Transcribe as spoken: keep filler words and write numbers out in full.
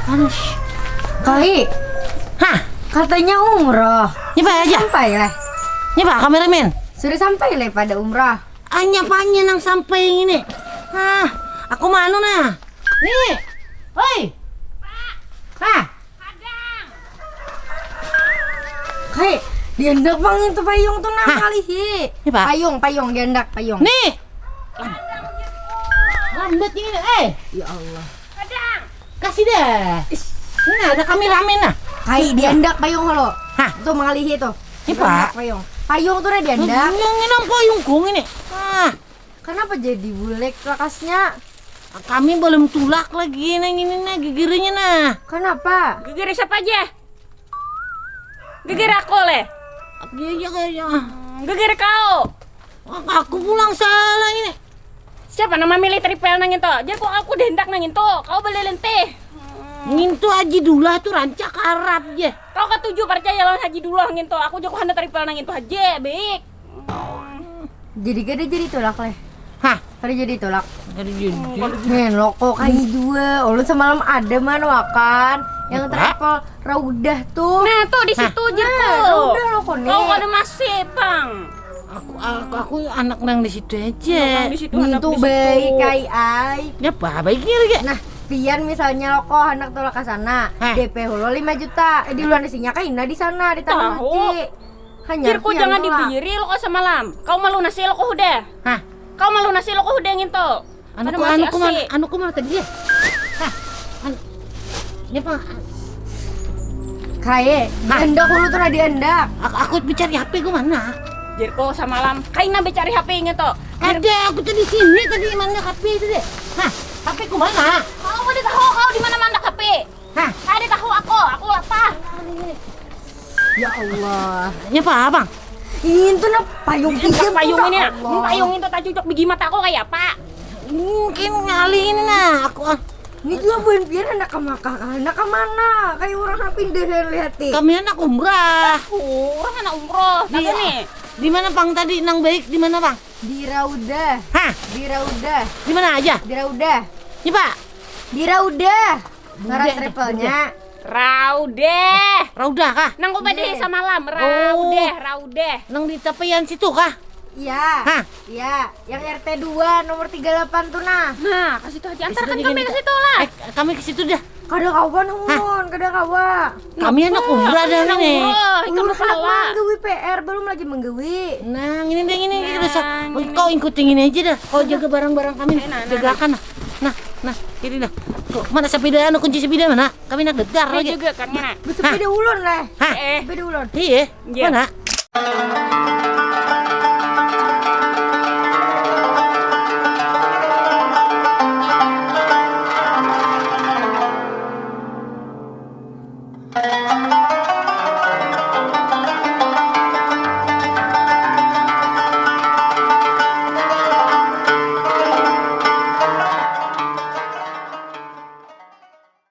Panas. Kai, hah? Katanya umroh. Nyepa aja. Sampai lah. Nyepa kameramen. Sudah sampai lah pada umroh. Hanya apanya nang sampai ini? Hah, aku manu nah. Nih. Hoi. Hah. Kai, diandak pang itu payung tuh nah. Hah? Kalihi. Ini, Pak. Payung, payung, diandak payung. Nih. Lambat ini, eh. Ya Allah. Kasih dah. Nah, ada kami rame nah. Kai, diandak payung lo. Hah? Tuh mangalihi tuh. Ini, Pak. Diandak payung. Payung tuh nah diandak. Ini nang payung kong ini. Ah. Kenapa jadi bulek lakasnya? Kami belum tulak lagi nang ini nah, gegerinya nah. Kenapa? Gegeri siapa aja? Gegeri aku leh. Iya, iya, iya. Hmm, gegeri kau. Aku pulang salah ini. Siapa nama milih tripel nang itu? Jadi kok aku diandak nang itu. Kau beli lenteh. Ngintu Haji Dullah tuh rancak harap je. Kau ketuju percaya lawan Haji Dullah ngintu. Aku jago hana tripel nang itu aja, baik. Jadi kada jadi tulak leh. Hah? Kada jadi tulak. Kada jadi. Nih loko kai jua. Ulun semalam ada man wakan yang travel Raudah tuh. Nah, tuh di situ je tuh. Raudah loko nih. Kau kada masih, Bang. Aku, aku, aku anak nang di situ aja. Nang di situ, anak di situ. Baik kai ai. Ya apa baiknya lagi? Nah, pian misalnya loko anak tulak ke sana, D P hulu lima juta. Eh, di luar isinya kaina di sana di Taman Haji. Hanyar. Jir, kau jangan dibiri lo kau semalam. Kau malunasi lo kau hudah. Hah? Kau malunasi lo kau hudah ngintu. Anu ku, anu ku mana tadi ya? Hah? Anu. Ini apa? Kaye, diandak hulu tuh diandak. Aku, aku bicari H P ku mana? Jir, kau semalam kaina bicari H P ngintu. Ada, aku tuh di sini tadi mana H P itu deh. Hah? H P ku mana? Kau udah tahu kau di mana mandak H P? Hah? Kada tahu aku, aku lapar. Ya Allah. Ini apa, Bang? Ini tuh nah payung. Ini payung ini nah. Payung itu tak cocok bigi mata aku kayak apa? Mungkin ngalih ini nah. Aku ah. Ini juga bukan pian anak ke Makkah, anak ke mana? Kayak orang nak pindahan lihat nih. Kami anak umrah. Aku orang anak umroh. Tapi nih. Di mana, Bang, tadi nang baik di mana, Bang? Di Raudah. Hah? Di Raudah. Di mana aja? Di Raudah. Ini, Pak. Di Raudah. Ngaran travelnya. Raudeh. Raudah kah? Nang ku bade samalam, Raudeh, Raudeh. Nang di tapian situ kah? Iya. Hah? Iya, yang R T dua nomor tiga delapan tuh nah. Nah, ke situ aja. Antarkan kami ke situ lah. Eh, kami ke situ dah. Kada kawa nuhun, kada kawa. Kami anak umrah dah ini. Umrah, ikam kada kawa. Manggawi P R, belum lagi manggawi. Nah, ini deh, ini, ini. Kau ikuti ini aja dah. Kau jaga barang-barang kami. Jagakan nah. Nah, nah, ini dah. Kok mana sepeda, anu, kunci sepeda mana? Kami nak degar lagi. Juga kan ngena. Sepeda ulun lah. Hah? Eh. Sepeda ulun. Iya. Mana?